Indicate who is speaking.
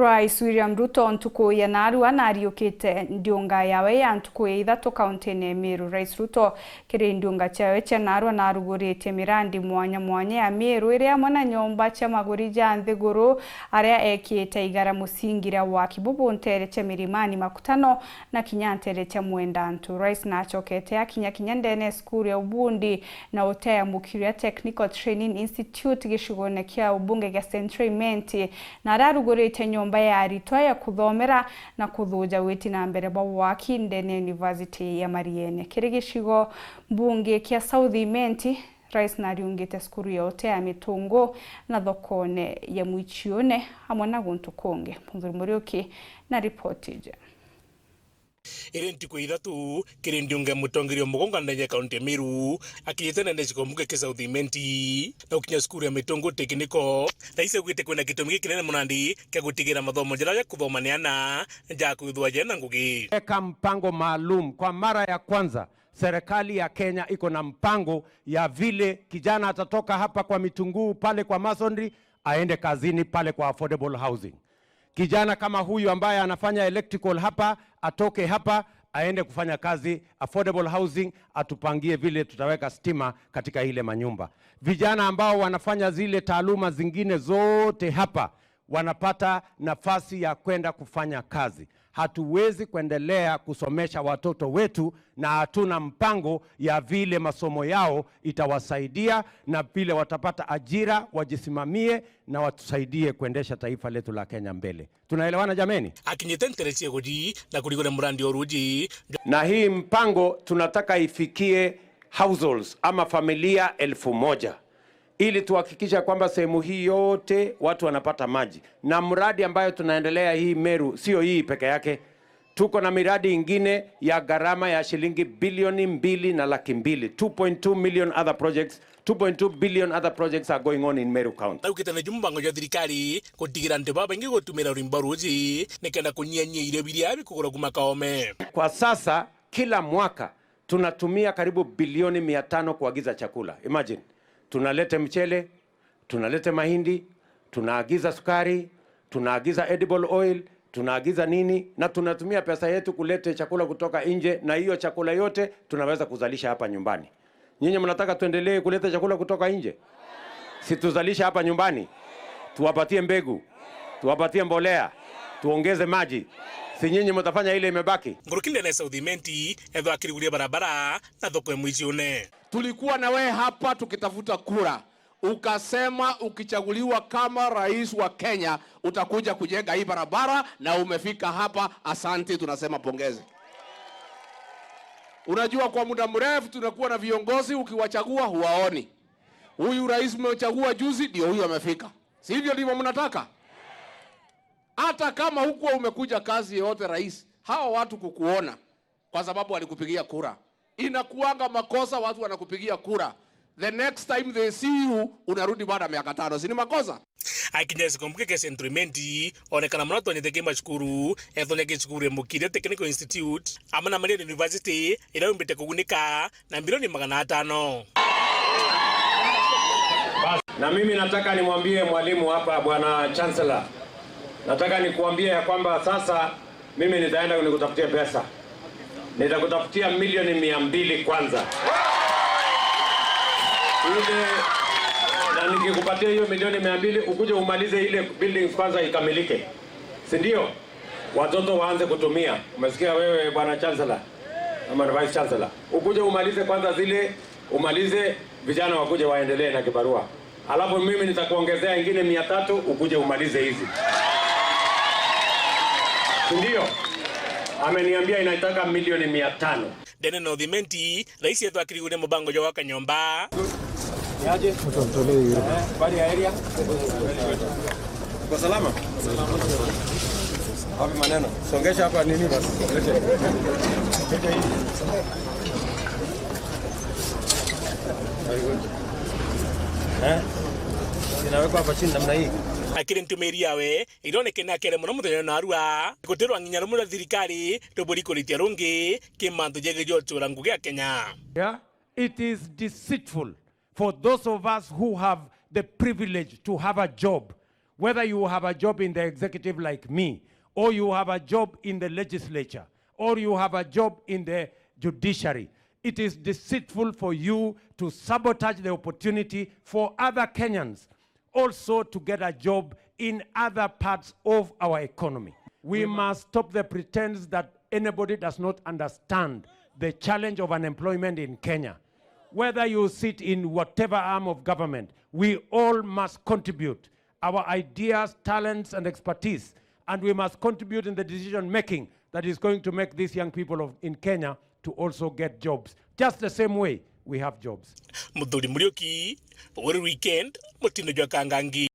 Speaker 1: Rais William Ruto ntuku ya narua nariukite ndiunga yawe ya ntuku ya ithatu kaunti-ini Meru. Rais Ruto kiri ndiunga chawe cha narua naruguritie mirandi mwanya mwanya ya Meru iria amwe na nyomba cha maguri ja nthiguru aria ekite igara musingira wa Kibubu ntere cha Milimani makutano na kinya ntere cha Mwendantu. Rais nachokete akinya kinya ndene skuru ya ubundi na utea Mukiria Technical Training Institute gicigone kia ubunge gia Central Imenti na ararugurite nyomba ya aritwa ya kuthomera na kuthuja witi na mbere bwa waki ndene University ya Mariene kiri gicigo mbunge kia South Imenti. Rais nariungite skuru ya utea mitungo na thokone ya mwichione hamwe na guntu kungi. Munthuri Muriuki na ripoti je.
Speaker 2: Iri ntiku ithatu kiri ndiunge mutongirio mugonga ndenya kaunti Meru akinyite nende cikombuke kia South Imenti na ukinya cukuru ya mitungo tekiniko. Rais augite kwina gitumi gikinene munandi kia gutigira mathomo njira ya kuthoma niana nja kwithwa jena ngugi.
Speaker 3: Eka mpango maalum kwa mara ya kwanza serikali ya Kenya iko na mpango ya vile kijana atatoka hapa kwa mitunguu pale kwa masonry aende kazini pale kwa affordable housing. Kijana kama huyu ambaye anafanya electrical hapa atoke hapa aende kufanya kazi affordable housing, atupangie vile tutaweka stima katika ile manyumba. Vijana ambao wanafanya zile taaluma zingine zote hapa wanapata nafasi ya kwenda kufanya kazi. Hatuwezi kuendelea kusomesha watoto wetu na hatuna mpango ya vile masomo yao itawasaidia na vile watapata ajira, wajisimamie na watusaidie kuendesha taifa letu la Kenya mbele. Tunaelewana jameni? Na hii mpango tunataka ifikie households ama familia 1000 ili tuhakikisha kwamba sehemu hii yote watu wanapata maji. Na mradi ambayo tunaendelea hii Meru sio hii peke yake. Tuko na miradi ingine ya gharama ya shilingi bilioni 2.2. 2.2 million other projects, 2.2 billion other projects are going on in Meru County.
Speaker 2: Na ukitana jumbango ya thirikari kutigira ndu baba ingi gutumira urimba ruji nikenda kunyanyia irio biria bikugura kuma kaome.
Speaker 3: Kwa sasa kila mwaka tunatumia karibu bilioni 500 kuagiza chakula. Imagine. Tunalete mchele, tunalete mahindi, tunaagiza sukari, tunaagiza edible oil, tunaagiza nini, na tunatumia pesa yetu kulete chakula kutoka nje, na hiyo chakula yote tunaweza kuzalisha hapa nyumbani. Nyinyi mnataka tuendelee kuleta chakula kutoka nje? Si tuzalisha hapa nyumbani? Tuwapatie mbegu, tuwapatie mbolea, tuongeze maji. Si nyinyi mtafanya ile imebaki?
Speaker 2: Ngurukinde na South Imenti etho akiriguria barabara na thoko mwichione.
Speaker 4: Tulikuwa na wewe hapa tukitafuta kura. Ukasema ukichaguliwa kama rais wa Kenya utakuja kujenga hii barabara na umefika hapa. Asante, tunasema pongezi. Unajua kwa muda mrefu tunakuwa na viongozi ukiwachagua huwaoni. Huyu rais mmechagua juzi ndio huyu amefika. Si hivyo ndivyo mnataka? Hata kama hukuwa umekuja kazi yote rais, hawa watu kukuona kwa sababu walikupigia kura. Inakuanga makosa watu wanakupigia kura. The next time they see you unarudi baada ya miaka 5. Si ni makosa?
Speaker 2: Akinya sikumbuke ke Central Imenti onekana muno tonyete ke machukuru ethonye ke chukuru Mukiria Technical Institute amana Maria University ira umbite kugunika na milioni 500.
Speaker 3: Na mimi nataka nimwambie mwalimu hapa bwana Chancellor. Nataka nikuambie ya kwamba sasa mimi nitaenda nikutafutia pesa. Nitakutafutia milioni 200 kwanza. Ile, na nikikupatia hiyo milioni 200 ukuje umalize ile building kwanza ikamilike. Si ndio? Watoto waanze kutumia. Umesikia wewe bwana Chancellor? Ama Vice Chancellor? Ukuje umalize kwanza zile, umalize vijana wakuje waendelee na kibarua. Alafu mimi nitakuongezea ingine 300 ukuje umalize hizi. Ndio. Ameniambia inataka milioni 500.
Speaker 2: Dene no Imenti, rais yetu akiriguria mubango jo waka nyomba.
Speaker 3: Niaje? Bali ya area. Kwa salama? Hapi maneno. Songesha hapa nini basi? Lete. Lete hii. Very good. Eh? Inawekwa hapa chini namna hii.
Speaker 2: Akiri ntumiri yawe ironeke kere muno muthenya na arua gutirwa nginya rumu thirikari ruburi kuritia rungi kimantu jege jotura ngugi ya Kenya.
Speaker 3: Yeah, it is deceitful for those of us who have the privilege to have a job. Whether you have a job in the executive like me, or you have a job in the legislature, or you have a job in the judiciary, it is deceitful for you to sabotage the opportunity for other Kenyans also to get a job in other parts of our economy. We must stop the pretense that anybody does not understand the challenge of unemployment in Kenya. Whether you sit in whatever arm of government, we all must contribute our ideas, talents, and expertise, and we must contribute in the decision making that is going to make these young people in Kenya to also get jobs, just the same way we have jobs.
Speaker 2: Muthuri Muriuki, Uhuru Weekend, mutindo jwa Kangangi.